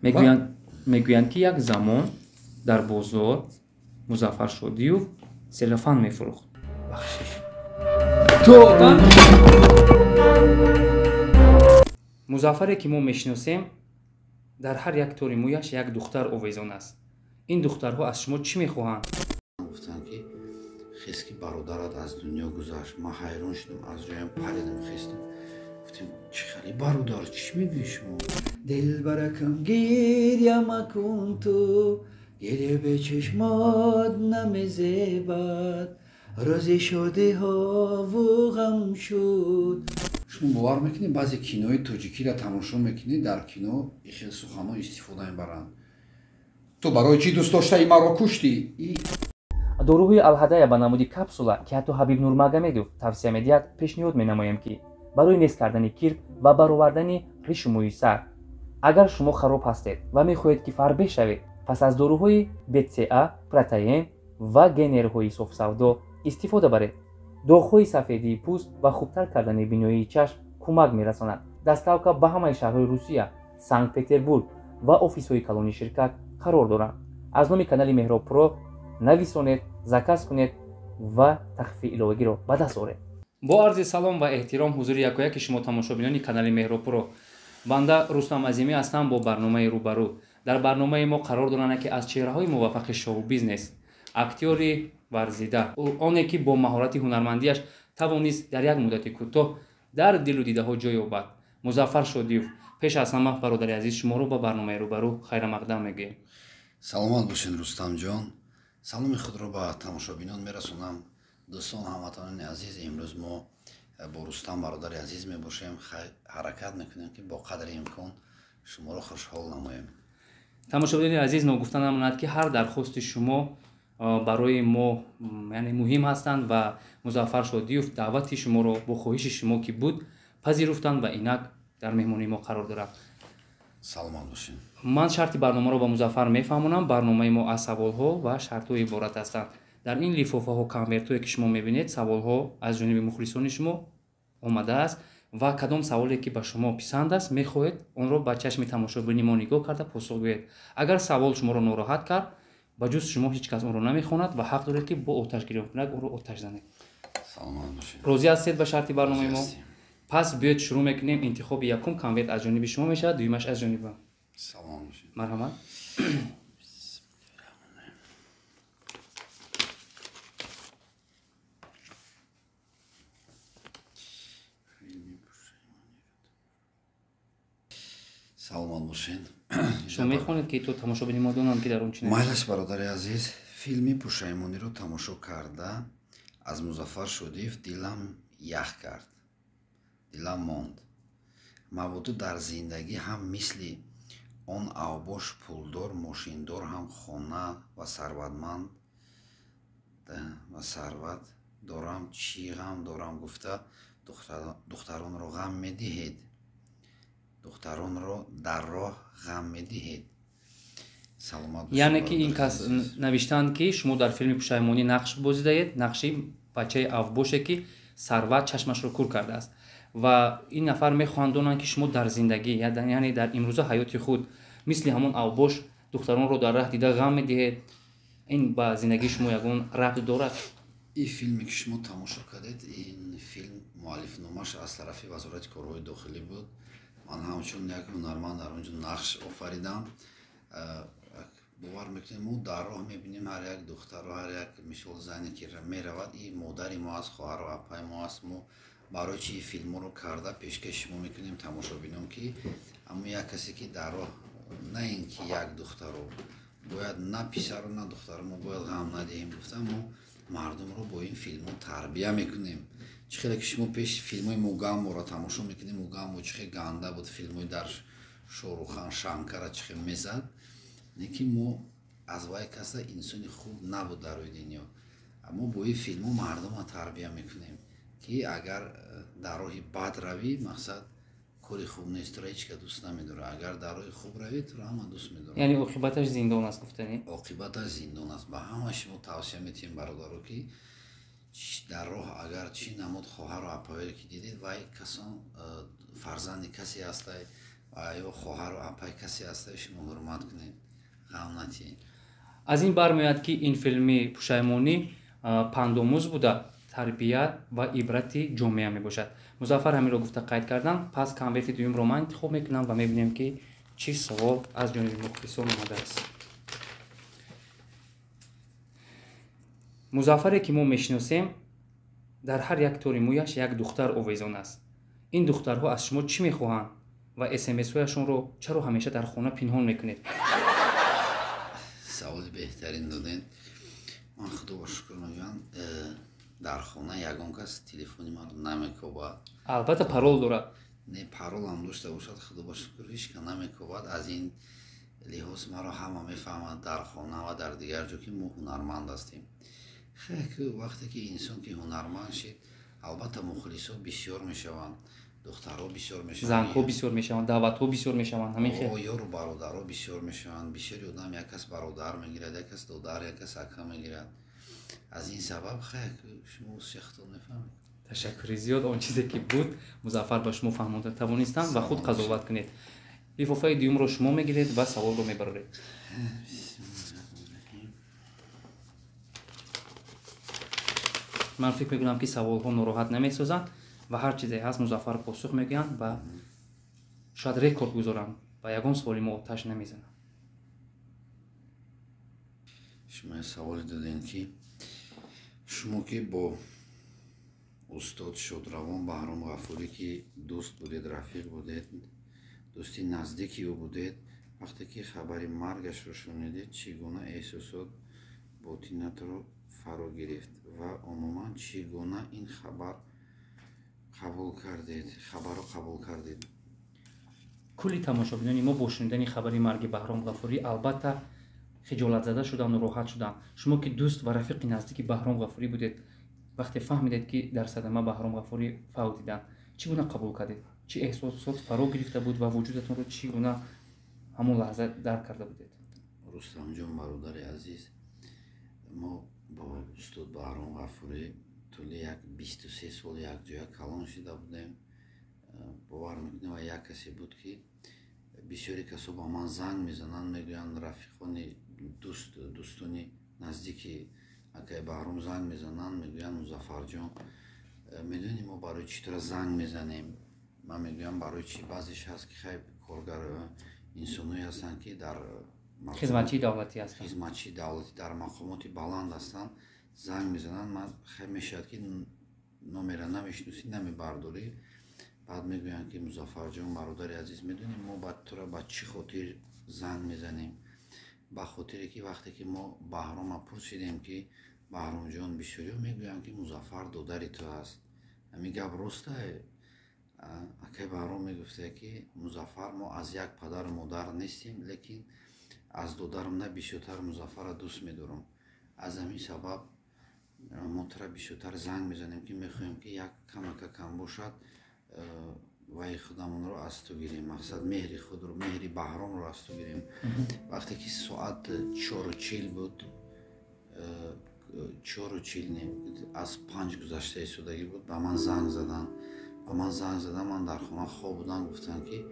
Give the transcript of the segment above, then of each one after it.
Мегӯянд ки як замон дар бозор Музаффар Шодиев селофан мефурӯхт. Бахшиш. Музаффаре ки мо мешиносем, дар ҳар як тори мӯяш як духтар овезон аст. Ин духтарҳо аз шумо чӣ мехоҳанд? Гуфтанд ки хес ки бародарат аз дунё гузашт. Ман ҳайрон шудам, аз ҷоям паридам, хестам. Гуфтем чӣ хели бародар, чӣ мегӯӣ шумо? Дилбаракам гиря макун ту, гиря бе чашмот намезебад, рӯзи шодиҳову ғам шуд. Шумо бовар мекунед, баъзе кинои тоҷикиро тамошо мекунед, дар кино ихел суханҳо истифода мебаранд. Ту барои чӣ дӯст доштаи маро куштӣ? Доруҳои Алҳадая ба намуди капсула, ки ҳатто Ҳабиб Нурмагомедов тавсия медиҳад, пешниҳод менамоем, ки барои нест кардани кирк ва баровардани ришу мӯи сар. Агар шумо хароб ҳастед ва мехоҳед ки фарбеҳ шавед, пас аз доруҳои БЦА, протеин ва генерҳои софсавдо истифода баред. Доғҳои сафедии пӯст ва хубтар кардани биноии чашм кӯмак мерасонад. Доставка ба ҳамаи шаҳрҳои Русия, Санкт-Петербург ва офисҳои калони ширкат қарор доранд. Аз номи канали Меҳроб Про нависонед, заказ кунед ва тахфифи иловагиро ба даст оред. Бо арзи салом ва эҳтиром ҳузури якояки шумо тамошобинони канали Меҳроб Про. Банда Рустам Азимӣ ҳастам бо барномаи Рӯбарӯ. Дар барномаи мо қарор доранд ки аз чеҳраҳои муваффақи шоу-бизнес, актёри варзида, оне ки бо маҳорати ҳунармандиаш тавонист дар як муддати кӯтоҳ дар дилу дидаҳо ҷой ёбад. Музаффар Шодиев, пеш аз ҳама бародари азиз, шуморо ба барномаи Рӯбарӯ хайрамақдам мегӯем. Саломат бошед, Рустамҷон. Саломи худро ба тамошобинон мерасонам. Дӯстон, ҳамватанони азиз, имрӯз мо бо Рустам бародари азиз мебошем. Ҳаракат мекунем ки бо қадри имкон шуморо хушҳол намоем. Тамошобинони азиз, ногуфта намонад ки ҳар дархости шумо барои мо яъне муҳим ҳастанд ва Музаффар Шодиев даъвати шуморо бо хоҳиши шумо ки буд пазируфтанд ва инак дар меҳмонии мо қарор дорад. Саломат бошед. Ман шарти барномаро ба Музаффар мефаҳмонам. Барномаи мо аз саволҳо ва шартҳо иборат ҳастанд. Дар ин лифофаҳо, конвертҳое ки шумо мебинед, саволҳо аз ҷониби мухлисони шумо омадааст ва кадом саволе ки ба шумо писанд аст, мехоҳед онро ба чашми тамошобини мо нигоҳ карда посух гӯед. Агар савол шуморо нороҳат кард, ба ҷуз шумо ҳеҷ кас онро намехонад ва ҳақ доред ки бо оташ гирёнкунак онро оташ занед. Саломат бошед. Розӣ ҳастед ба шарти барномаи мо? Пас биёед шурӯъ мекунем. Интихоби якум конверт аз ҷониби шумо мешавад, дуюмаш аз ҷонибам. Саломат бошед. Марҳамат. Саломат бошед. Шумо мехонед ки то тамошобини мо донанд ки дар он чӣ навишта? Майлаш, бародари азиз, филми Пушаймониро тамошо карда аз Музаффар Шодиев дилам ях кард, дилам монд. Мабодо дар зиндагӣ ҳам мисли он авбош пулдор, мошиндор, ҳам хона ва сарватманд ва сарват дорам, чӣ ғам дорам гуфта духтаронро ғам медиҳед, духтаронро дар роҳ ғам медиҳед. Саломат бошед. Яъне ки ин кас навиштанд ки шумо дар филми Пушаймонӣ нақш бозидаед, нақши бачаи авбоше ки сарват чашмашро кур кардааст ва ин нафар мехоҳанд донанд ки шумо дар зиндагӣ, яъне дар имрӯза ҳаёти худ мисли ҳамон авбош духтаронро дар раҳ дида ғам медиҳед. Ин ба зиндагии шумо ягон рабт дорад? Ин филме ки шумо тамошо кардед, ин филм муаллифномааш аз тарафи Вазорати корҳои дохилӣ буд. Ман ҳамчун як ҳунарманд дар он ҷо нақш офаридам. Бовар мекунем, мо дар роҳ мебинем ҳар як духтару ҳар як мисол зане ки меравад, ин модари мо аст, хоҳару апаи мо аст. Мо барои чи филмҳоро карда пешкаши шумо мекунем тамошобинон, ки ҳамон як касе ки дар роҳ, на ин ки як духтару бояд, на писару на духтару мо бояд ғам надиҳем гуфта, мо мардумро бо ин филмҳо тарбия мекунем. Чӣ хеле ки шумо пеш филмҳои Мугамборо тамошо мекунем, Мугамбо чӣ хел ганда буд, филмҳои дар Шорухан Шанкара чӣ хел мезад, не ки мо аз вай каса инсони хуб набуд дар рӯи дунё. Мо бо ин филмҳо мардумро тарбия мекунем ки агар дар роҳи бад равӣ, мақсад кори хуб нест, туро ҳеҷ кас дӯст намедорад. Агар дар роҳи хуб равӣ, туро ҳама дӯст медорад. Яъне оқибаташ зиндон аст гуфтанӣ? Оқибаташ зиндон аст. Ба ҳама шумо тавсия метиҳем бародаро ки дар роҳ агар чӣ намуд хоҳару апаёре ки дидед, вай касон фарзанди касе ҳастай, Ва ё хоҳару апай касе ҳаста, шумо ҳурмат кунед, ғам натиҳед. Аз ин бармеояд, ки ин филми пушаймонӣ пандомӯз буда, тарбият ва ибрати ҷомеа мебошад. Музаффар ҳаминро гуфта қайд кардам. Пас конверти дуюмро ман интихоб мекунам ва мебинем, ки чӣ савол аз ҷониби мухлисон омадааст. Музаффаре, ки мо мешиносем, дар ҳар як тори мӯяш як духтар овезон аст. Ин духтарҳо аз шумо чӣ мехоҳанд ва смсҳояшонро чаро ҳамеша дар хона пинҳон мекунед? Саволи беҳтарин додед. Ман худоро шукр мегӯям, дар хона ягон кас телефони маро намекобад. Албатта, парол дорад. Не, паролам дошта бошад, худоро шукр, ҳеҷ ка намекобад. Аз ин лиҳоз маро ҳама мефаҳмад дар хона ва дар дигар ҷо, ки мо ҳунарманд ҳастем. Вақте ки инсон ки ҳунарманд шид, албатта мухлисо бисёр мешаванд, духтарҳо бисёр мешаванд, зангҳо бисёр мешаванд, даъватҳо бисёр мешаванд. Ҳамин хел ёру бародарҳо бисёр мешаванд. Бисёри одам як кас бародар мегирад, як кас додар, як кас ака мегирад. Аз ин сабаб хай шумо шехтон мефаҳмед. Ташаккури зиёд. Он чизе ки буд, Музаффар ба шумо фаҳмонда тавонистам ва худ қазоват кунед. Лифофаи дуюмро шумо мегиред ва саволро мебароред. Ман фикр мекунам, ки саволҳо нороҳат намесозанд ва ҳар чизе ҳаст, Музаффар посух мегӯянд ва шояд рекорд гузоранд ва ягон суоли мо оташ намезананд. Шумо саволе додем, ки шумо ки бо устод шодравон Баҳром Ғафурӣ ки дӯст будед, рафиқ будед, дӯсти наздики ӯ будед, вақте ки хабари маргашро шунидед, чӣ гуна эҳсосот ботинатро фаро гирифт ва умуман чӣ гуна ин хабар қабул кардед, хабарро қабул кардед? Кулли тамошобинони мо бо шунидани хабари марги Баҳром Ғафурӣ албатта хиҷолатзада шуданду роҳат шуданд. Шумо ки дӯст ва рафиқи наздики Баҳром Ғафурӣ будед, вақте фаҳмидед, ки дар садама Баҳром Ғафурӣ фавтиданд, чӣ гуна қабул кардед? Чӣ эҳсосот фаро гирифта буд ва вуҷудатонро чӣ гуна ҳамон лаҳза дарк карда будед? Рустамҷон, бародари азиз, мо бо устод Баҳром Ғафурӣ тӯли як 23 сол якҷоя калон шида будем. Бовар мекунем, ва як касе буд, ки бисёре касо ба ман занг мезананд, мегӯянд, рафиқони дӯст, дӯстони наздики акай Баҳром занг мезананд, мегӯянд: «Музаффарҷон, медонӣ мо барои чӣ тура занг мезанем?» Ман мегӯям: «Барои чӣ?» Баъзеш ҳаст, ки хай коргар инсоное ҳастанд, ки дар хизматчии давлатӣ ҳастанд, хизматчии давлатӣ дар мақомоти баланд ҳастанд, занг мезананд. Ман хай мешавад, ки номера намешиносӣ, намебардорӣ. Баъд мегӯянд, ки «Музаффарҷон, бародари азиз, медонӣ мо ба тура ба чӣ хотир занг мезанем? Ба хотире ки вақте ки мо Баҳрома пурсидем, ки Баҳромҷон, бисёриҳо мегӯянд, ки Музаффар додари ту аст, ҳамин гап ростае?» Акай Баҳром мегуфта, ки Музаффар, мо аз як падару модар нестем, лекин аз додарам на бисёртар Музаффарро дӯст медорам. Аз ҳамин сабаб мо тура бисёртар занг мезанем, ки мехоҳем, ки як камака кам бошад, вай худамонро аз ту гирем, мақсад меҳри худро, меҳри Баҳромро аз ту гирем». Вақте ки соат 4:40 буд, 4:40 не, аз 5 гузашта истодагӣ буд, ба ман занг заданд. Ба ман занг заданд, ман дар хона хоб будам. Гуфтанд, ки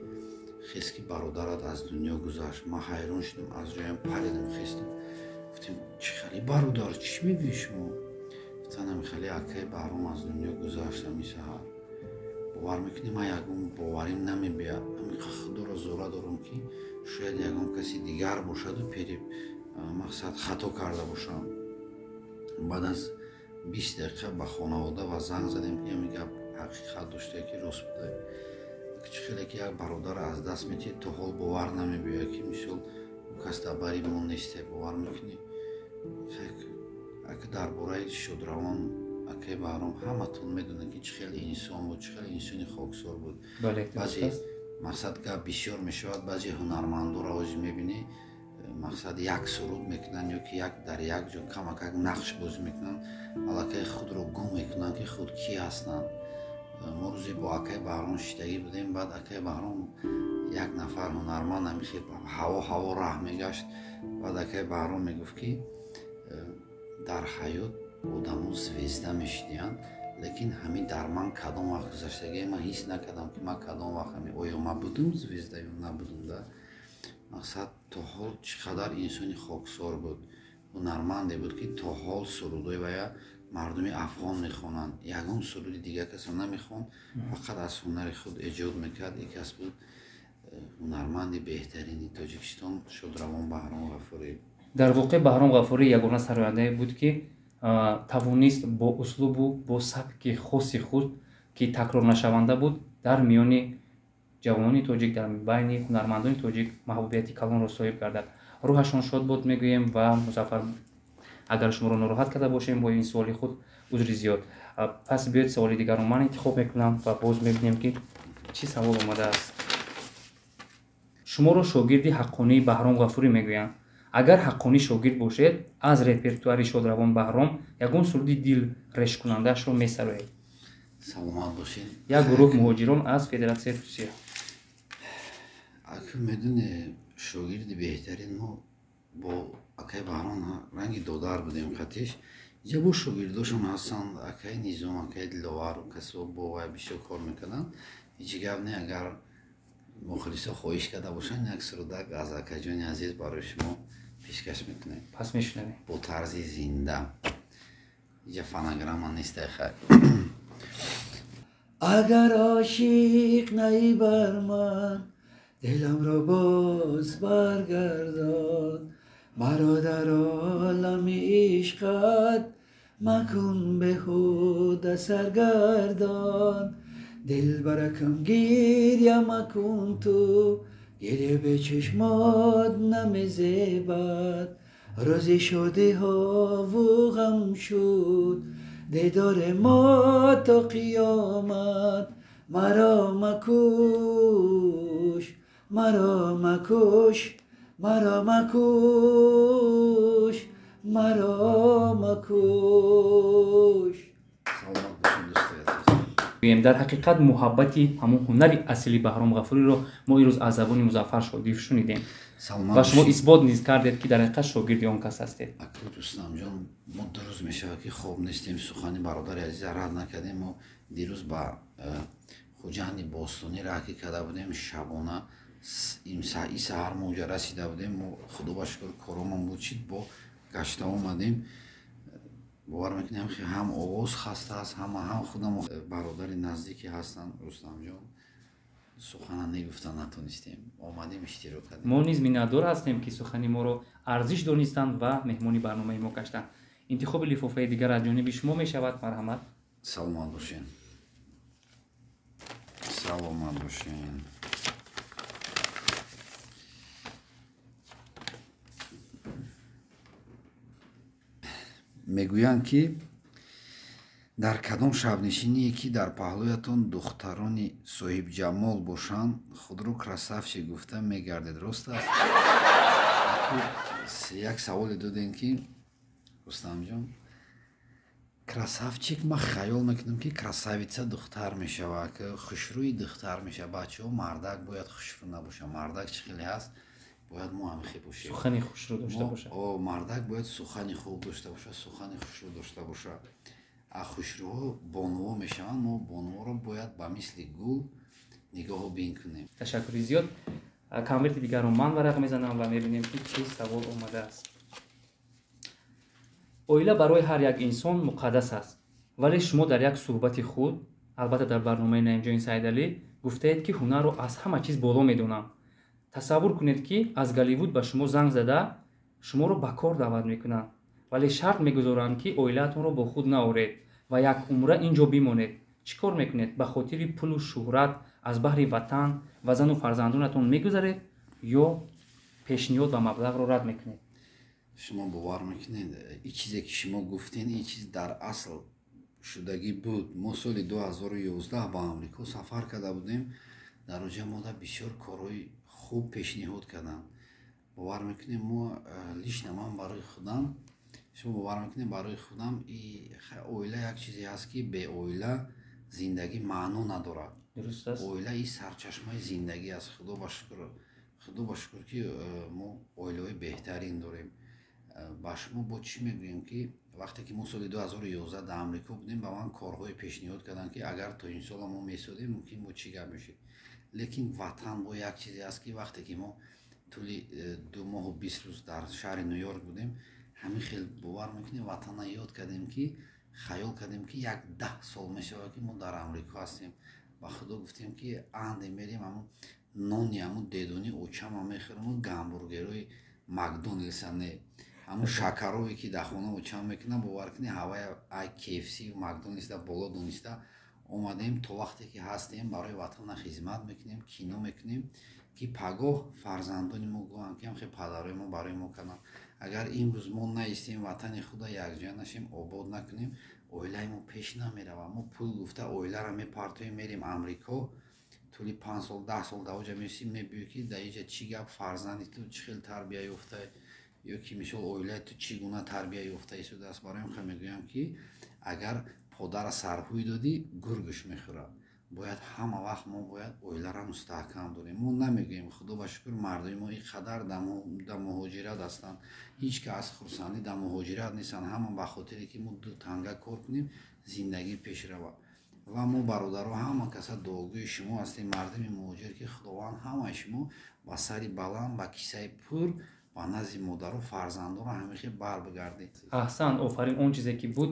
хес, ки бародарат аз дунё гузашт. Ман ҳайрон шудам, аз ҷоям паридам, хестам, гуфтем: «Чӣ хали бародар, чӣ мегӯӣ шумо?» Гуфтанд: «Ами хали акаи Баҳром аз дунё гузашт ами саҳар». Бовар мекунӣ, ман ягон боварим намебиёд. Ҳамиқа худоро зора дорам, ки шояд ягон каси дигар бошаду пери мақсад хато карда бошам. Баъд аз 20 дақиқа ба хонавода ва занг задем, ки ҳамин гап ҳақиқат дошта, ки рост буда. Чӣ хеле ки як бародар аз даст метиҳед, то ҳол бовар намебиёяд, ки мисол ӯ кас дар бари мо несте. Бовар мекунӣ, ака дар бораи шодравон акаи Баҳром ҳаматон медонед, ки чӣ хеле инсон буд, чӣ хеле инсони хоксор буд. Баъзе мақсад гап бисёр мешавад. Баъзе ҳунармандоро ҳозир мебинӣ, мақсад як суруд мекунанд ё ки як дар як ҷо камакак нақш бозӣ мекунанд, аллакай худро гум мекунанд, ки худ кӣ ҳастанд. Мо рӯзе бо акаи Баҳром шиштагӣ будем. Баъд акаи Баҳром, як нафар ҳунарманд ҳамихел ҳаво ҳаво раҳ мегашт. Баъд акаи Баҳром мегуфт, ки дар ҳаёт одамо звезда мешидиянд, Лекин ҳамин дар ман кадом вақт гузаштагие ман ҳис накардам, ки ман кадом вақт ҳамин оё ман будум звезда ё набудум да. Мақсад, то ҳол чӣ қадар инсони хоксор буд, ҳунарманде буд, ки то ҳол сурудҳои вая мардуми афғон мехонанд. Ягон суруди дигар каса намехонд, фақат аз ҳунари худ эҷод мекард. Ин кас буд ҳунарманди беҳтарини Тоҷикистон, шодравон Баҳром Ғафурӣ. Дар воқеъ Баҳром Ғафурӣ ягона сарояндае буд, ки тавонист бо услубу бо сабки хоси худ, ки такрорнашаванда буд, дар миёни ҷавонони тоҷик, дар байни ҳунармандони тоҷик маҳбубияти калонро соҳиб гардад. Рӯҳашон шод буд мегӯем. Ва Музаффар, агар шуморо нороҳат карда бошем бо ин суоли худ, узри зиёд. Пас биёед, саволи дигарро ман интихоб мекунам ва боз мебинем, ки чӣ савол омадааст. Шуморо шогирди ҳаққонии Баҳром Ғафурӣ мегӯянд. Агар ҳаққонӣ шогирд бошед, аз репертуари шодравон Баҳром ягон суруди дил решкунандаашро месароед? Саломат бошед. Як гурӯҳ муҳоҷирон аз Федератсияи Русия. Ака, медоне, шогирди беҳтарин мо бо акай Баҳром ранги додар будем қатиш. Инҷа бо шогирдошон ҳастанд, акай Низом, акай Диловар, касо бо вай бисёр кор мекарданд. Ҳеҷ гап не, агар мухлисо хоҳиш карда бошанд, як сурудак аз акаҷони азиз барои шумо пешкаш мекунем. Пас мешунавем. Бо тарзи зинда. Инҷа фонограмма нестай, хай. Агар ошиқ наӣ бар ман, дилам боз баргардон. Маро дар олами ишқат макун беҳуда саргардон. Дилбаракам, гиря макун ту, гиря бе чашмот намезебад. Рӯзи шодиҳову ғам шуд дидори мо то қиёмат. Маро макуш, маро макуш, маро макуш, маро макуш. Саломат бошед, дӯстои азиз. Дар ҳақиқат муҳаббати ҳамон ҳунари аслии Баҳром Ғафуриро мо имрӯз аз забони Музаффар Шодиев шунидем ва шумо исбот низ кардед, ки дар ҳақиқат шогирди он кас ҳастед. Ака Рустамҷон, мо 2 рӯз мешавад, ки хоб нестем. Сухани бародари азиза рад накардем. Мо дирӯз ба Хуҷанди бостонӣ раҳкӣ карда будем шабона. И саҳар мо уҷа расида будем. Мо, худо ба шукр, коромон буд, чид бо гашта омадем. Бовар мекунем, ки ҳам овоз хаста аст, ҳама, ҳам худамо. Бародари наздике ҳастанд, Рустамҷон, сухана негуфта натонистем, омадем, иштирок кардем. Мо низ миннатдор ҳастем, ки сухани моро арзиш донистанд ва меҳмони барномаи мо гаштанд. Интихоби лифофаи дигар аз ҷониби шумо мешавад, марҳамат. Саломат бошед, саломат бошед. Мегӯянд, ки дар кадом шабнишиние, ки дар паҳлӯятон духтарони соҳибҷамол бошанд, худро красавчик гуфта мегардед. Рост аст? Як саволе додем, ки Рустамҷон, красавчик, ман хаёл мекунам, ки красавица духтар мешавад, хушрӯи духтар мешавад. Бачаҳо, мардак бояд хушрӯ набошад. Мардак чӣ хеле ҳаст, бояд мо ҳамхе бошем. Сухани хушрӯ дошта бошад. Мардак бояд сухани хуб дошта бошад, сухани хушрӯ дошта бошад. А хушрӯҳо бонуво мешаванд. Мо бонуворо бояд ба мисли гул нигоҳу бин кунем. Ташаккури зиёд. Конверти дигарро ман варақ мезанам ва мебинем, ки чӣ савол омадааст. Оила барои ҳар як инсон муқаддас аст, вале шумо дар як суҳбати худ, албатта дар барномаи Наимҷони Саидалӣ, гуфтаед, ки ҳунарро аз ҳама чиз боло медонам. Тасаввур кунед, ки аз Голливуд ба шумо занг зада, шуморо ба кор даъват мекунанд, вале шарт мегузоранд, ки оилаатонро бо худ наоред ва як умра ин ҷо бимонед. Чӣ кор мекунед? Ба хотири пулу шӯҳрат аз баҳри ватан ва зану фарзандонатон мегузаред ё пешниҳод ва маблағро рад мекунед? Шумо бовар мекунед, ин чизе, ки шумо гуфтед, ин чиз дар асл шудагӣ буд. Мо соли 2011 ба Амрико сафар карда будем. Дар оҷа мода бисёр корҳои хуб пешниҳод карданд. Бовар мекунем, мо лично ман барои худам, шумо бовар мекунем, барои худам оила як чизе ҳаст, ки беоила зиндагӣ маъно надорад. Оила и сарчашмаи зиндагӣ аст. Худо ба шукр, худо ба шукр, ки мо оилаҳои беҳтарин дорем. Ба шумо бо чӣ мегӯем, ки вақте ки мо соли 2011 дар Амрико будем, ба ман корҳое пешниҳод карданд, ки агар то ин сола мо месодем, мумкин бо чӣ гап мешид. Лекин ватан бо як чизе аст, ки вақте ки мо тӯли 2 моҳу 20 рӯз дар шаҳри Ню-Йорк будем, ҳамин хел бовар мекунем, ватанро ёд кардем, ки хаёл кардем, ки як 10 сол мешавад, ки мо дар Амрико ҳастем. Ба худо гуфтем, ки анде мерем, ҳамун нони ҳамун дедони очама мехӯрем, гамбургерҳои Макдоналдса не, ҳамун шакарове ки дар хона очам мекунам, бовар кунед, ҳавая ай KFC Макдоналдс да боло дониста омадем. То вақте ки ҳастем, барои ватана хизмат мекунем, кино мекунем, ки пагоҳ фарзандони мо гӯянд, ки ҳамхел падарои мо барои мо карданд. Агар имрӯз мо наистем, ватани худа якҷоя нашем, обод накунем, оилаи мо пеш намеравад. Мо пул гуфта оиларо мепартоем, мерем Амрико, тӯли 5 сол 10 сол дар оҷа мешим, мебиёй, ки дар инҷа чӣ гап, фарзанди ту чӣ хел тарбия ёфта, ё ки мисол оилаи ту чӣ гуна тарбия ёфта истодааст. Барои ҳам мегӯям, ки агар подара сарҳӯй додӣ, гургаш мехӯрад. Бояд ҳама вақт мо бояд оиларо мустаҳкам дорем. Мо намегӯем, худо ба шукр, мардуми мо ин қадар дар муҳоҷират ҳастанд, ҳеҷ кас аз хурсандӣ дар муҳоҷират нестанд. Ҳама ба хотире ки мо ду танга кор кунем, зиндагӣ пеш равад. Ва мо бародаро ҳама каса дуогӯи шумо ҳастем, мардуми муҳоҷир, ки худованд ҳамаи шумо ба сари баланд, ба кисаи пур, ба назди модару фарзандонро ҳамихел барбигардед. Аҳсан, офарин. Он чизе ки буд,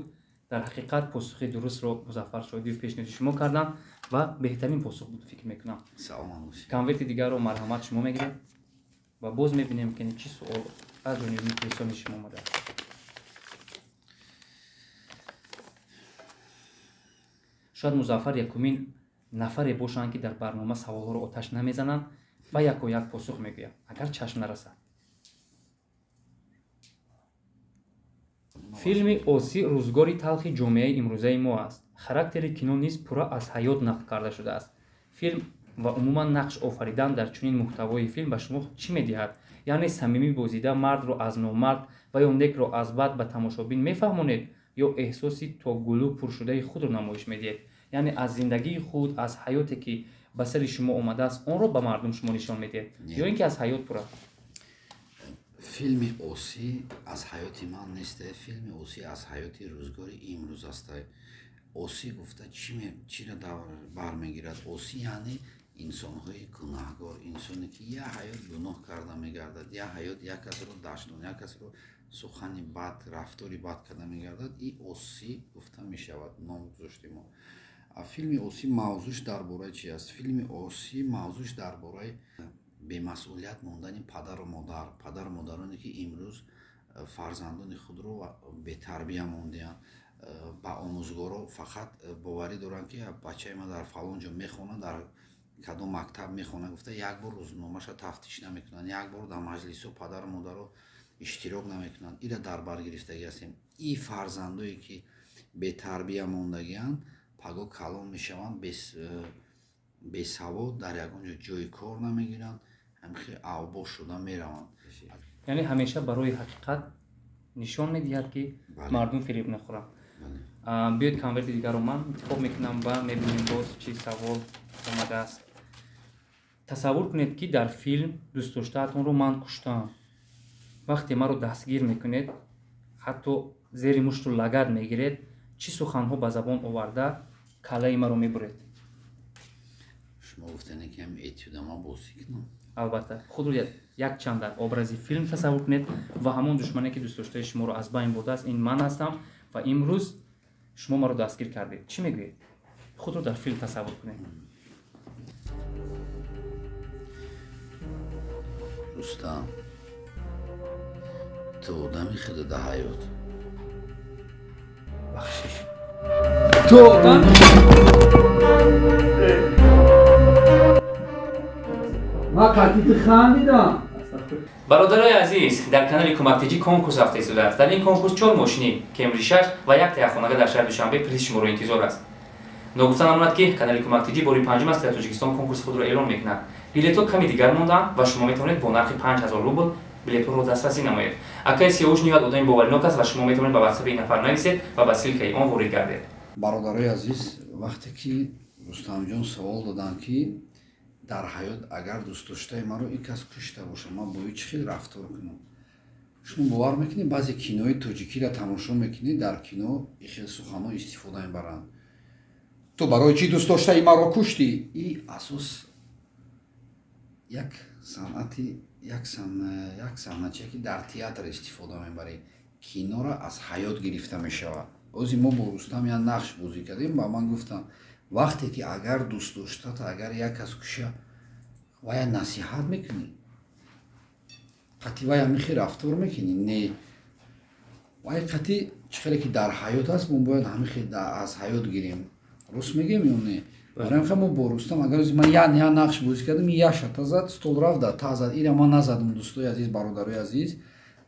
дар ҳақиқат посухи дурустро Музаффар Шодиев пешниҳоди шумо карданд ва беҳтарин посух буд, фикр мекунам. Саломат бошед. Конверти дигарро марҳамат шумо мегиред ва боз мебинем, ки чӣ суол аз ҷониби мухлисони шумо омадааст. Шояд Музаффар якумин нафаре бошанд, ки дар барнома саволҳоро оташ намезананд ва яко як посух мегӯянд, агар чашм нарасад. Филми Осӣ рӯзгори талхи ҷомеаи имрӯзаи мо аст. Характери кино низ пурра аз ҳаёт нақл карда шудааст. Филм ва умуман нақш офаридан дар чунин муҳтавои филм ба шумо чӣ медиҳад? Яъне самимӣ бозида мардро аз номард ва ё некро аз бад ба тамошобин мефаҳмонед ё эҳсоси то гулӯ пуршудаи худро намоиш медиҳед? Яъне аз зиндагии худ, аз ҳаёте ки ба сари шумо омадааст, онро ба мардум шумо нишон медиҳед ё ин ки аз ҳаёт пурра? Филми Осӣ аз ҳаёти ман нест, филми Осӣ аз ҳаёти рӯзгори имрӯз аст. Осӣ гуфта чиро бармегирад? Осӣ яъне инсонҳои гунаҳгор, инсоне ки як ҳаёт гуноҳ карда мегардад, як ҳаёт як касро даштон, як касро сухани бад, рафтори бад карда мегардад. И Осӣ гуфта мешавад, ном гузоштем мо. Филми Осӣ мавзӯш дар бораи чи аст? Филми Осӣ мавзӯш дар бораи бемасъулият мондани падару модар, падару модароне ки имрӯз фарзандони худро бетарбия мондианд, ба омӯзгоро фақат боварӣ доранд, ки бачаи ман дар фалон ҷо мехонад, дар кадом мактаб мехонад, гуфта як бор рӯзномаша тафтиш намекунанд, як бор дар маҷлисҳо падару модаро иштирок намекунанд. Ира дар бар гирифтагӣ ҳастем. И фарзандое ки бетарбия мондагианд, паго калон мешаванд, бесавод, дар ягон ҷо ҷои кор намегиранд, ҳамихел авбош шуда мераванд. Яъне ҳамеша барои ҳақиқат нишон медиҳад, ки мардум фиреб нахӯранд. Биёед конверти дигарро ман интихоб мекунам ва мебинем боз чӣ савол омадааст. Тасаввур кунед, ки дар филм дӯстдоштаатонро ман куштам. Вақте маро дастгир мекунед, ҳатто зери мушту лагад мегиред, чӣ суханҳо ба забон оварда каллаи маро мебуред? Шумо гуфтане, ки ҳам этюда ман бозӣ кунам. Албатта, худро якчанд дар образи филм тасаввур кунед ва ҳамон душмане ки дӯстдоштаи шуморо аз байн бурдааст, ин ман ҳастам ва имрӯз шумо маро дастгир кардед. Чӣ мегӯед? Худро дар филм тасаввур кунед. Рустам, ту одами худо дар ҳаёт. Бахшиш. Ту одам ман қатъи хандидам. Бародарои азиз, дар канали Кӯмактиҷӣ конкурс рафта истодааст. Дар ин конкурс 4 мошини Кемри 6 ва як таяхонага дар шаҳри Душанбе приз шуморо интизор аст. Ногуфта намонад, ки канали Кӯмактиҷӣ бори панҷум аст, ки дар Тоҷикистон конкурси худро эълон мекунад. Билетҳо ками дигар монданд ва шумо метавонед бо нархи 5000 рубл билетҳоро дастрасӣ намоед. Акаи Сиёвуш ниҳоят одами боваринок аст ва шумо метавонед ба ватсапи ин нафар нависед ва ба ссилкаи он ворид гардед. Бародарои азиз, вақте ки Рустамҷон савол доданд, ки дар ҳаёт агар дӯстдоштаи маро ин кас кушта бошад, ман бо ӯ чӣ хел рафтор кунам? Шумо бовар мекунед, баъзе кинои тоҷикиро тамошо мекунед, дар кино ихел суханҳо истифода мебаранд: ту барои чӣ дӯст доштаи маро куштӣ? И асос як санъати, як саҳначае, ки дар театр истифода мебаред, киноро аз ҳаёт гирифта мешавад. Ози мо бо Рустам як нақш бозӣ кардем, ба ман гуфтанд, вақте ки агар дӯст доштата агар як кас куша, вая насиҳат мекунӣ, қатъи вая михи рафтор мекунӣ? Не, вай қатъи чӣ хеле ки дар ҳаёт аст, мо бояд ҳамихе аз ҳаёт гирем. Рост мегӯем ё не? Барои ҳамин мо бо Рустам, агар ман як нақш бозӣ кардам, як шата зад, стол рафт, да та зад, ира ман назадам. Дӯстои азиз, бародарои азиз,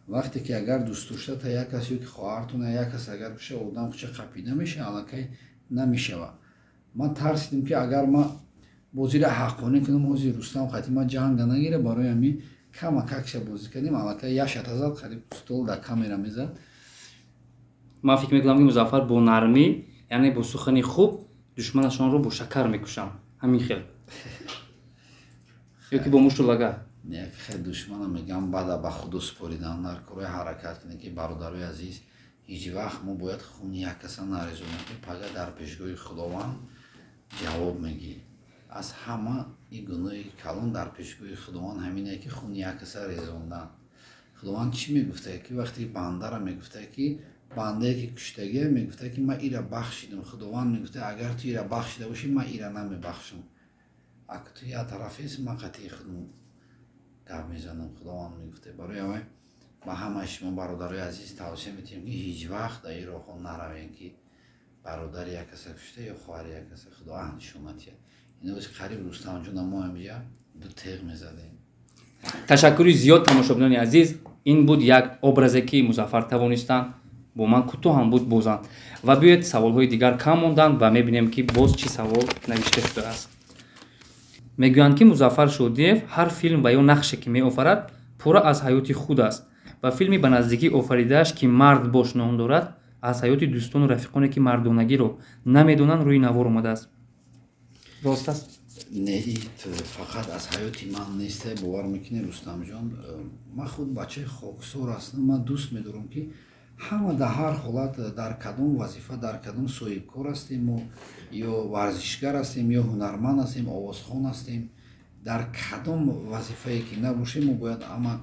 вақте ки агар дӯст доштата як кас ё ки хоҳартона як кас агар куша, одам куча қапида меша, аллакай намешава. Ман тарсидим, ки агар ман бозиро ҳаққонӣ кунам, ҳозир Рустам қатъи ман ҷанга нагира. Барои ҳамин кама какша бозӣ кардем, аллакай як шата зад, қариб стол дар камера мезад. Ман фикр мекунам, ки Музаффар бо нармӣ, яъне бо сухани хуб, душманашонро бо шакар мекушанд, ҳамин хел ё ки бо мушту лагат. Не, хел душмана мегам, бада ба худо супоридан дар корои ҳаракат кунед, ки бародарои азиз, ҳеҷ вақт мо бояд хуни як каса нарезонем, ки пага дар пешгоҳи Худованд ҷавоб мегӣ. Аз ҳама и гуноҳи калон дар пешгоҳи Худованд ҳамине, ки хуни як каса резондан. Худованд чӣ мегуфта, ки вақте бандара мегуфта, ки бандае ки куштагия, мегуфта, ки ман ира бахшидам. Худованд мегуфта, агар ту ира бахшида бошӣ, ман ира намебахшам. Ак ту як тарафест, ман қатъи худм гап мезанам, Худованд мегуфта. Барои ҳамин ба ҳамаи шумо, бародарои азиз, тавсия метиҳем, ки ҳеҷ вақт дар ин роҳҳо наравем, ки бародари як каса кушта ё хоҳари як каса, Худо аҳ нишонат диҳад. Ино қариб Рустамҷона мо ҳамиҷа ду теғ мезадем. Ташаккури зиёд, тамошобинони азиз. Ин буд як образе, ки Музаффар тавонистанд бо ман кӯтоҳ ҳам буд бозанд. Ва биёед, саволҳои дигар кам монданд ва мебинем, ки боз чӣ савол навишта шудааст. Мегӯянд, ки Музаффар Шодиев ҳар филм ва ё нақше ки меофарад, пурра аз ҳаёти худ аст ва филми ба наздикӣ офаридааш, ки «Мард бош» ном дорад, аз ҳаёти дӯстону рафиқоне, ки мардонагиро намедонанд, рӯи навор омадааст. Рост аст? Не, фақат аз ҳаёти ман несте. Бовар мекунӣ, Рустамҷон, ман худ бачаи хоксор ҳастам. Ман дӯст медорам, ки ҳама дар ҳар ҳолат, дар кадом вазифа, дар кадом соҳибкор ҳастем мо ё варзишгар ҳастем ё ҳунарманд ҳастем, овозхон ҳастем, дар кадом вазифае ки набошем, мо бояд ҳама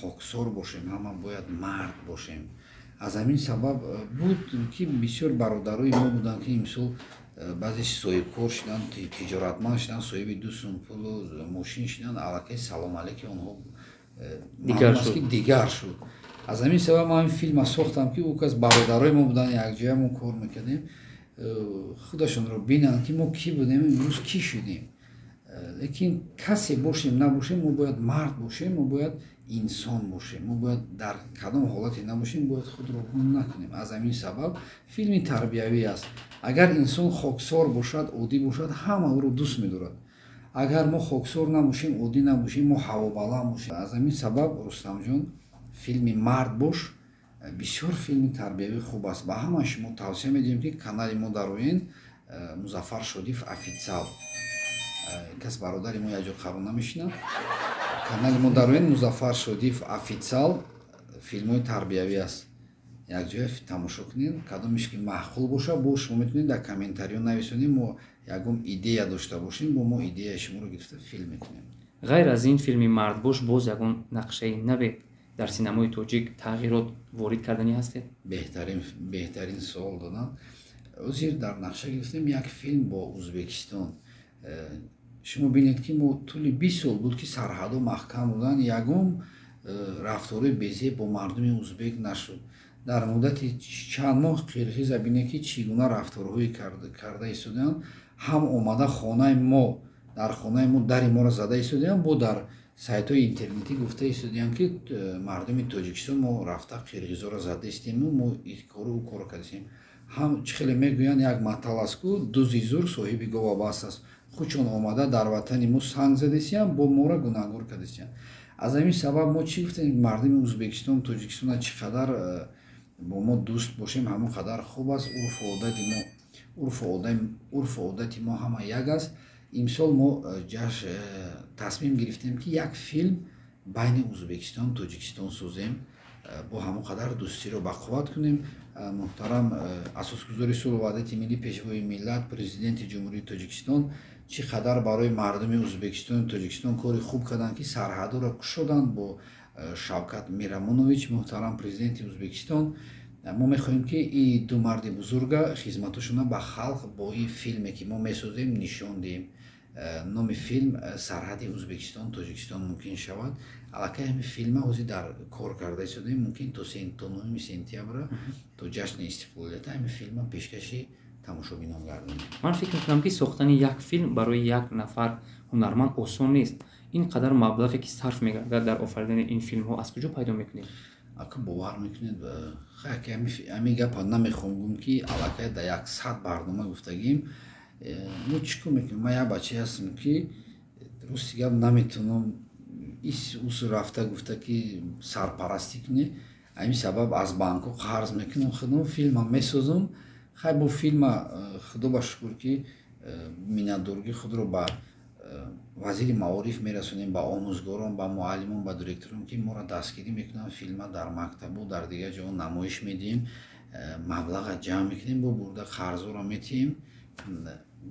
хоксор бошем, ҳама бояд мард бошем. Аз ҳамин сабаб буд, ки бисёр бародарои мо буданд, ки имсол баъзе соҳибкор шуданд, тиҷоратманд шуданд, соҳиби ду сум пулу мошин шуданд, аллакай салом алейки онҳо дигар шуд. Аз ҳамин сабаб ман ин филма сохтам, ки ӯ кас бародарои мо буданд, якҷоя мо кор мекардем, худашонро бинанд, ки мо кӣ будем, имрӯз кӣ шудем. Лекин касе бошем набошем, мо бояд мард бошем, мо бояд инсон бошем, мо бояд дар кадом ҳолате набошем, бояд худро гум накунем. Аз ҳамин сабаб филми тарбиявӣ аст. Агар инсон хоксор бошад, оддӣ бошад, ҳама ӯро дӯст медорад. Агар мо хоксор набошем, оддӣ набошем, мо ҳавобаланд бошем. Аз ҳамин сабаб, Рустамҷон, филми «Мард бош» бисёр филми тарбиявӣ хуб аст. Ба ҳамаи шумо тавсия медиҳем, ки канали мо дароен, Музаффар Шодиев официал. Кас бародари мо якҷо қарор намешинад. Канали мо дароен, Музаффар Шодиев официал, филмҳои тарбиявӣ аст. Якҷоя тамошо кунед, кадомеш ки маъқул боша, бо шумо метавонед дар комментариё нависонед, мо ягон идея дошта бошем, бо мо идеяи шуморо гирифта филм мекунем. Ғайр аз ин филми «Мардбош», боз ягон нақшаи наве дар синамои тоҷик тағйирот ворид карданӣ ҳастед? Беҳтарин, беҳтарин суол додам. Ҳозир дар нақша гирифтем як филм бо Узбекистон. Шумо бинед, ки мо тӯли 20 сол буд, ки сарҳадҳо маҳкам буданд, ягон рафтори безеб бо мардуми узбек нашуд. Дар муддати чанд моҳ қирғиза бинед, ки чӣ гуна рафторҳое карда истодаанд. Ҳам омада хонаи мо, дар хонаи мо дари моро зада истодаанд, бо дар сайтҳои интернетӣ гуфта истодаанд, ки мардуми Тоҷикистон мо рафта қирғизоро зада истему мо кору ӯ корро кардастем. Ҳам чӣ хеле мегӯянд, як матал аст ку: дузи зур соҳиби гова бас аст. Худшон омада дар ватани мо санг задистиянд, бо моро гунаҳгор кардистиянд. Аз ҳамин сабаб мо чӣ гуфтем: мардуми Узбекистон, Тоҷикистона чӣ қадар бо мо дӯст бошем, ҳамон қадар хуб аст. Урфу одати мо, урфу одати мо ҳама як аст. Имсол мо тасмим гирифтем, ки як филм байни Узбекистон Тоҷикистон созем, бо ҳамон қадар дӯстиро бақувват кунем. Муҳтарам асосгузори сулҳу ваҳдати миллӣ, пешвои миллат, президенти Ҷумҳурии Тоҷикистон чӣ қадар барои мардуми Узбекистону Тоҷикистон кори хуб карданд, ки сарҳадҳоро кушоданд бо Шавкат Мирамонович, муҳтарам президенти Узбекистон. Мо мехоҳем, ки ин ду марди бузурга хизматошонро ба халқ бо ин филме, ки мо месозем, нишон диҳем. Номи филм «Сарҳади Узбекистон Тоҷикистон» мумкин шавад. Аллакай ҳамин филма ҳозир дар кор карда истодаем, мумкин то 9 сентябра, то ҷашни истиқлолията ҳамин филма пешкаши тамошобинон гардонем. Ман фикр мекунам, ки сохтани як филм барои як нафар ҳунарманд осон нест. Ин қадар маблағе, ки сарф мегардад дар офаридани ин филмҳо, аз куҷо пайдо мекунед? Ака, бовар мекунед, ҳамин гапа намехоҳам гум, ки аллакай дар 100 барнома гуфтагим. Мо чӣ кор мекунем? Ман як бачае ҳастам, ки рости гап наметавонам ис ус рафта гуфта, ки сарпарастӣ кунӣ. Ҳамин сабаб аз банкҳо қарз мекунам, худам филмам месозам. Хай, бо филма, худо ба шукр, ки миннатдоргии худро ба вазири маориф мерасонем, ба омӯзгорон, ба муаллимон, ба директорон, ки моро дастгирӣ мекунанд. Филма дар мактабу дар дигар ҷоҳо намоиш медиҳем, маблаға ҷамъ мекунем, бо бурда қарзҳоро метиҳем,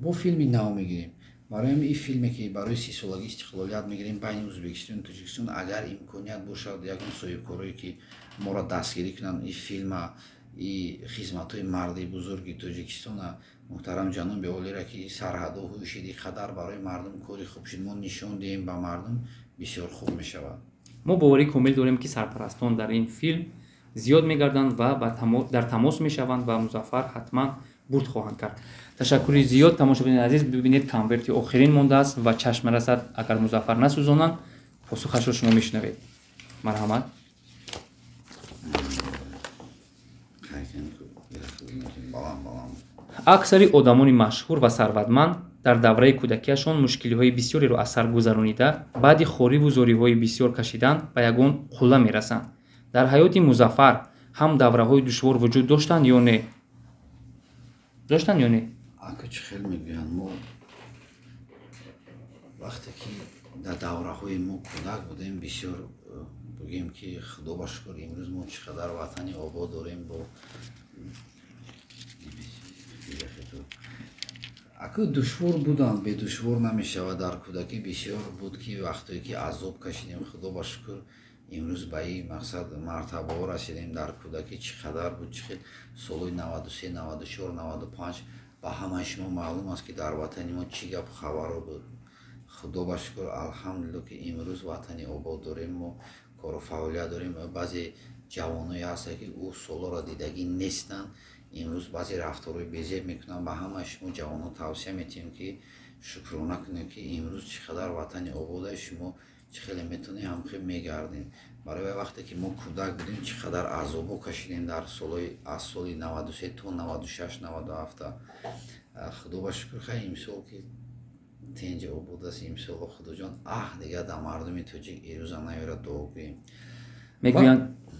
бо филми нав мегирем. Барои ҳамин ин филме, ки барои 30-солагии истиқлолият мегирем байни Узбекистону Тоҷикистон, агар имконият бошад, ягон соҳибкорое, ки моро дастгирӣ кунанд, ин филма, и хизматҳои марди бузурги Тоҷикистона, муҳтарам ҷаноби олиро, ки сарҳадҳо ҳушид, ин қадар барои мардум кори хуб шуд, мо нишон диҳем ба мардум, бисёр хуб мешавад. Мо боварӣ комил дорем, ки сарпарастон дар ин филм зиёд мегарданд ва дар тамос мешаванд ва Музаффар ҳатман бурд хоҳанд кард. Ташаккури зиёд, тамошобинони азиз. Бибинед, конверти охирин мондааст ва чашм расад, агар Музаффар насӯзонанд, посухашро шумо мешунавед. Марҳамат. Аксари одамони машҳур ва сарватманд дар давраи кӯдакиашон мушкилиҳои бисёреро аз сар гузаронида, баъди хориву зориҳои бисёр кашидан ба ягон қулла мерасанд. Дар ҳаёти Музаффар ҳам давраҳои душвор вуҷуд доштанд ё не? Доштанд ё не? Ака, чӣ хел мегӯянд, мо вақте ки дар давраҳои мо кӯдак будем, бисёр бигӯем, ки худо ба шукр, имрӯз мо чӣ қадар ватани обод дорем. Бо аку душвор буданд, бедушвор намешавад. Дар кӯдакӣ бисёр буд, ки вақтое ки азоб кашидем, худо ба шукр, имрӯз ба ин мақсад мартабаҳо расидем. Дар кӯдакӣ чӣ қадар буд, чӣ хел солҳои 93, 94, 95 ба ҳамаи шумо маълум аст, ки дар ватани мо чӣ гапу хабарҳо буд. Худо ба шукр, алҳамдулилло, ки имрӯз ватани обод дорем, мо кору фаъолият дорем. Баъзе ҷавоное ҳастанд, ки ӯ солҳоро дидагӣ нестанд, имрӯз баъзе рафторҳои безеб мекунанд. Ба ҳамаи шумо ҷавонон тавсия метиҳем, ки шукрона кунем, ки имрӯз чӣ қадар ватани обода, шумо чӣ хеле метавонед, ҳамхел мегардем. Барои вақте ки мо кӯдак будем, чӣ қадар азобо кашидем дар солҳои аз соли 93 то 96, 97. Худо ба шукр, хай, имсол ки тенҷ обод аст, имсол худоҷон аҳ дигар дар мардуми тоҷик ирӯза наёрад, дуо гӯем.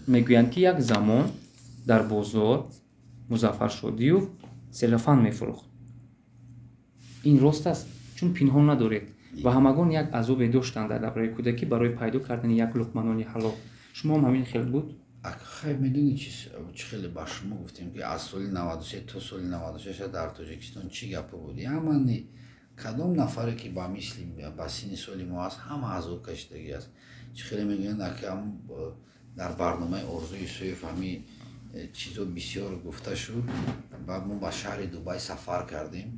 Мегӯянд, ки як замон дар бозор Музаффар Шодиев селофан мефурӯхт. Ин рост аст, чун пинҳон надоред ва ҳамагон як азобе доштанд дар давраи кӯдакӣ барои пайдо кардани як луқманони ҳалол. Шумо ҳам ҳамин хел буд? Хай, медонӣ, чӣ хеле ба шумо гуфтем, ки аз соли 93 то соли 96 дар Тоҷикистон чӣ гапо буд. Ямани кадом нафаре, ки ба мисли ба синни соли мо аст, ҳама азоб кашидагӣ аст. Чӣ хеле мегӯянд, дар барномаи Орзуи Юсуф ҳамин чизо бисёр гуфта шуд. Баъд мо ба шаҳри Дубай сафар кардем.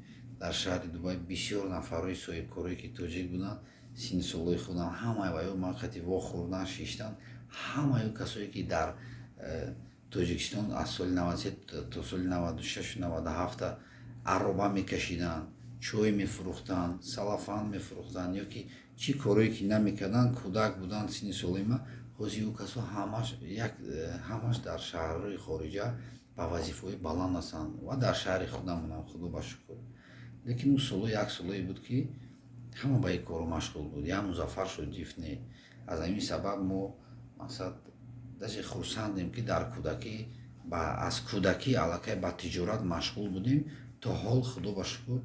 Дар шаҳри Дубай бисёр нафарҳои соҳибкорое, ки тоҷик буданд, синни солҳои худам, ҳамаи ваё ман қати вохӯрдан, шиштан, ҳамаи касое, ки дар Тоҷикистон аз соли 93 то соли 96, 97 ароба мекашиданд, чой мефурӯхтанд, салафан мефурӯхтанд ё ки чӣ корое ки намекарданд, кӯдак буданд синни солҳои ма, ҳозир ӯ касо ҳамаш дар шаҳрҳои хориҷа ба вазифаҳои баланд ҳастанд ва дар шаҳри худамонам, худо ба шукр. Лекин ӯ солҳо як солҳое буд, ки ҳама ба ин кору машғул буд, як Музаффар Шодиев не. Аз ҳамин сабаб мо мақсад даже хурсандем, ки дар кӯдакӣ аз кӯдакӣ аллакай ба тиҷорат машғул будем, то ҳол, худо ба шукр,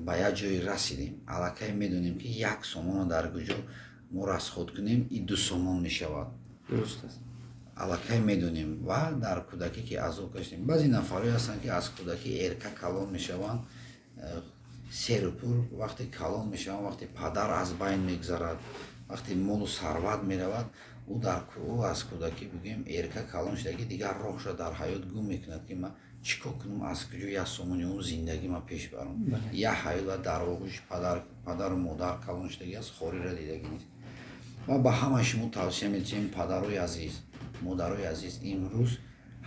ба як ҷое расидем. Аллакай медонем, ки як сомона дар куҷо мо расход кунем, и 2 сомон мешавад. Дуруст аст. Аллакай медонем ва дар кӯдакӣ ки азоб кашидем. Баъзе нафарое ҳастанд, ки аз кӯдакӣ эрка калон мешаванд, серу пур вақте калон мешаванд, вақте падар аз байн мегузарад, вақте молу сарват меравад, ӯ аз кӯдакӣ, бигӯем, эрка калон шудагӣ, дигар роҳша дар ҳаёт гум мекунад, ки ман чӣ кор кунам, аз куҷо 1 сомони ӯ зиндагӣ ман пеш барам. Як ҳаёт ва дар оғӯши падару модар калон шудагӣ аст, хориро дидагӣ нест. Ва ба ҳамаи шумо тавсия медиҳем, падарои азиз, модарои азиз, имрӯз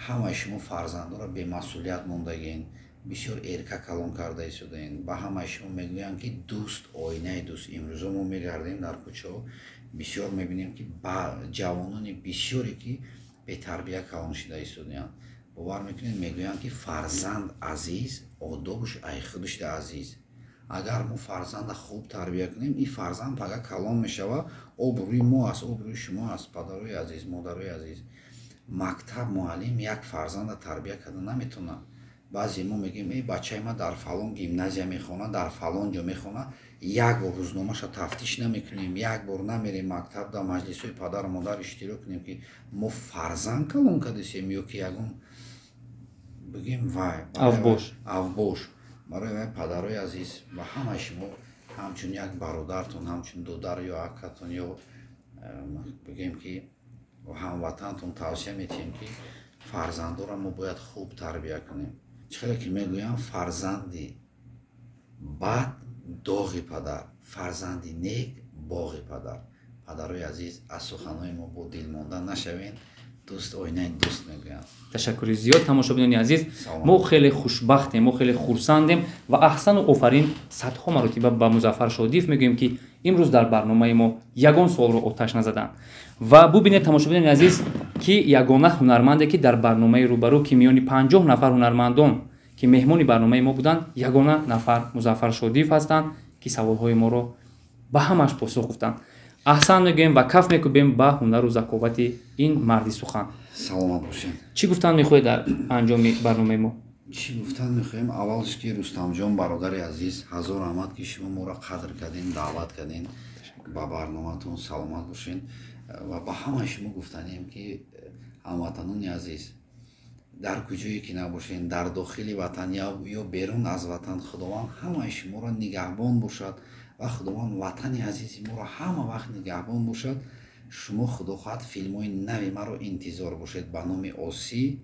ҳамаи шумо фарзандонро бемасъулият мондагиен, бисёр эрка калон карда истодаен. Ба ҳамаи шумо мегӯям, ки дӯст оинаи дӯст. Имрӯзо мо мегардем дар кӯчаҳо, бисёр мебинем, ки ба ҷавонони бисёре, ки бетарбия калон шуда истодаанд. Бовар мекунед, мегӯянд, ки фарзанд азиз, одобуш ай худушда азиз. Агар мо фарзанда хуб тарбия кунем, ин фарзанд пага калон мешавад, обрӯи мо аст, обрӯи шумо аст. Падарои азиз, модарои азиз, мактаб, муаллим як фарзанда тарбия карда наметавонад. Баъзе мо мегӯем: э, бачаи ман дар фалон гимназия мехонад, дар фалон ҷо мехонад. Як бор рӯзномаша тафтиш намекунем, як бор намерем мактаб, дар маҷлисҳои падару модар иштирок кунем, ки мо фарзанд калон кардасем ё ки ягон, бигӯем, вай авбош. Авбош. Барои вай, падарои азиз, ба ҳамаи шумо ҳамчун як бародартон, ҳамчун додар ё акатон ё, бигӯем, ки ҳамватантон тавсия медиҳем, ки фарзандонро мо бояд хуб тарбия кунем. Чӣ хеле ки мегӯям, фарзанди бад доғи падар, фарзанди нек боғи падар. Падарои азиз, аз суханҳои мо бо дилмонда нашавед. Дӯст оинаи дӯст мегӯям. Ташаккури зиёд, тамошобинони азиз. Мо хеле хушбахтем, мо хеле хурсандем ва аҳсану офарин садҳо маротиба ба Музаффар Шодиев мегӯем, ки имрӯз дар барномаи мо ягон суолро оташ назаданд. Ва бубинед, тамошобинони азиз, ки ягона ҳунарманде, ки дар барномаи рӯбарӯ, ки миёни 50 нафар ҳунармандон, ки меҳмони барномаи мо буданд, ягона нафар Музаффар Шодиев ҳастанд, ки саволҳои моро ба ҳамаш посух гуфтанд. Аҳсан мегӯем ва каф мекӯбем ба ҳунару заковати ин марди сухан. Саломат бошед. Чӣ гуфтан мехоҳед дар анҷоми барномаи мо? Чӣ гуфтан мехоҳем? Аввалш ки, Рустамҷон, бародари азиз, ҳазор раҳмат, ки шумо моро қадр кардем, даъват кардем ба барноматон. Саломат бошед. Ва ба ҳамаи шумо гуфтанем, ки ҳамватанони азиз, дар куҷое ки набошед, дар дохили ватан ё берун аз ватан, Худованд ҳамаи шуморо нигаҳбон бошад ва Худованд ватани азизи моро ҳама вақт нигаҳбон бошад. Шумо, худо хоҳад, филмҳои нави маро интизор бошед ба номи Осӣ,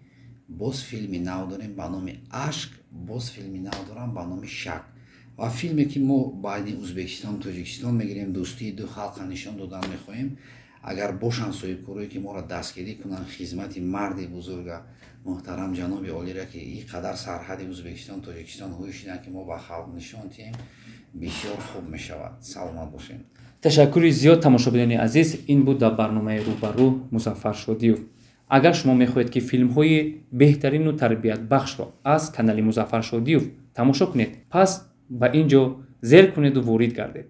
боз филми нав дорем ба номи Ашк, боз филми нав дорам ба номи Шак ва филме, ки мо байни Ӯзбекистон, Тоҷикистон мегирем, дӯстии ду халқа нишон додан мехоҳем. Агар бошанд соҳибкорое, ки моро дастгирӣ кунанд, хизмати марди бузурга, муҳтарам ҷаноби олира, ки ин қадар сарҳади Ӯзбекистон, Тоҷикистон ҳуй шуданд, ки мо ба халқ нишон диҳем, бисёр хуб мешавад. Саломат бошед. Ташаккури зиёд, тамошобинони азиз. Ин буд дар барномаи рӯбарӯ Музаффар Шодиев. Агар шумо мехоҳед, ки филмҳои беҳтарину тарбиятбахшро аз канали Музаффар Шодиев тамошо кунед, пас ба ин ҷо зер кунеду ворид гардед.